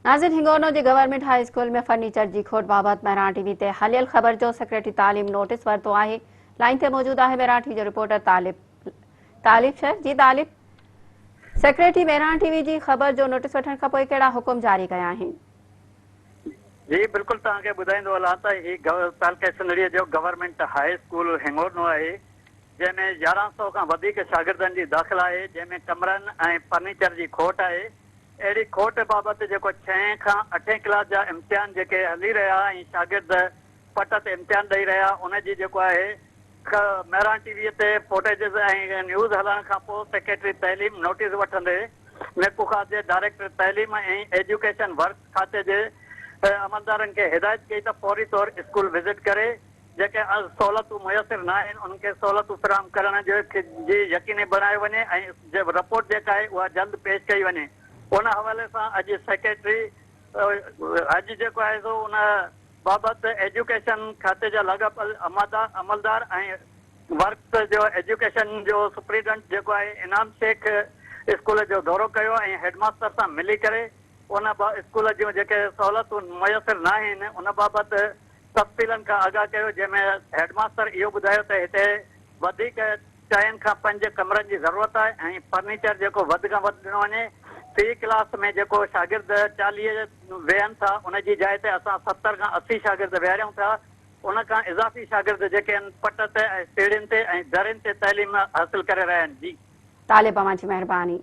ناظرين هنگورنو جي government high school ۾ furniture جي کوٽ بابت مهراڻ ٽي وي تي هليل خبر جو سيڪريٽري تعليم نوٽيس ورتو آهي لائين تي موجود آهي مهراڻ ٽي وي جو رپورٽر طالب طالب شر جي طالب سيڪريٽري مهراڻ ٽي وي جي خبر جو نوٽيس وٺڻ کانپوء ڪهڙا حڪم جاري ڪيا آهن. جي بلڪل توهان کي ٻڌائيندو هلان ته هي تعلقي سنڌڙي جو گورنمينٽ هاء اسڪول هنگورنو آهي جنهن ۾ 1100 کان وڌيڪ شاگردن جي داخلا آهي جنهن ۾ ڪمرن ۽ فرنيچر جي کوٽ آهي اهڙي کوٽ بابت جيڪو ڇهين کان اٺين ڪلاس جا امتحان جيڪي هلي رهيا ۽ شاگرد پٽ تي امتحان ڏئي رهيا ان جي جيڪو آهي مهراڻ ٽي وي تي فوٽيجز ۽ نيوز هلڻ کان پوء سيڪريٽري تعليم نوٽيس وٺندي ميرپورخاص جي ڊائريڪٽر تعليم ۽ ايجوڪيشن ورڪس کاتي جي عملدارن کي هدايت ڪئي ته فوري طور اسڪول وزٽ ڪري جيڪي سهولتون ميسر نه آهن انهن کي سهولتون فراهم ڪرڻ جي يقيني بڻايو وڃي ۽ رپورٽ جيڪا آهي اها جلد پيش ڪئي وڃي ان حوالي سان اڄ سيڪريٽري اڄ جيڪو آهي سو ان بابت ايجوڪيشن کاتي جا لاڳاپيل عملدار ۽ ورڪس جو ايجوڪيشن جو سپريڊنٽ جيڪو آهي انعام شيخ اسڪول جو دورو ڪيو ۽ هيڊ ماستر سان ملي ڪري ان اسڪول جون جيڪي سهولتون ميسر ناهن ان بابت تفصيلن کان آگاهه ڪيو جنهن ۾ هيڊ ماستر اهو ٻڌايو ته هتي وڌيڪ چئن کان پنج ڪمرن جي ضرورت آهي ۽ فرنيچر جيڪو وڌ کان وڌ ڏنو وڃي في ڪلاس ۾ جيڪو شاگرد 40 ويهن ٿا ان جي جاء تي اسان 70 کان 80 شاگرد ويهاريون ٿا ان کان اضافي شاگرد جيڪي آهن پٽ تي ۽ سيڙهين تي ۽ درين تي تعليم حاصل ڪري رهيا آهن جي. طالب اوهان جي مهرباني.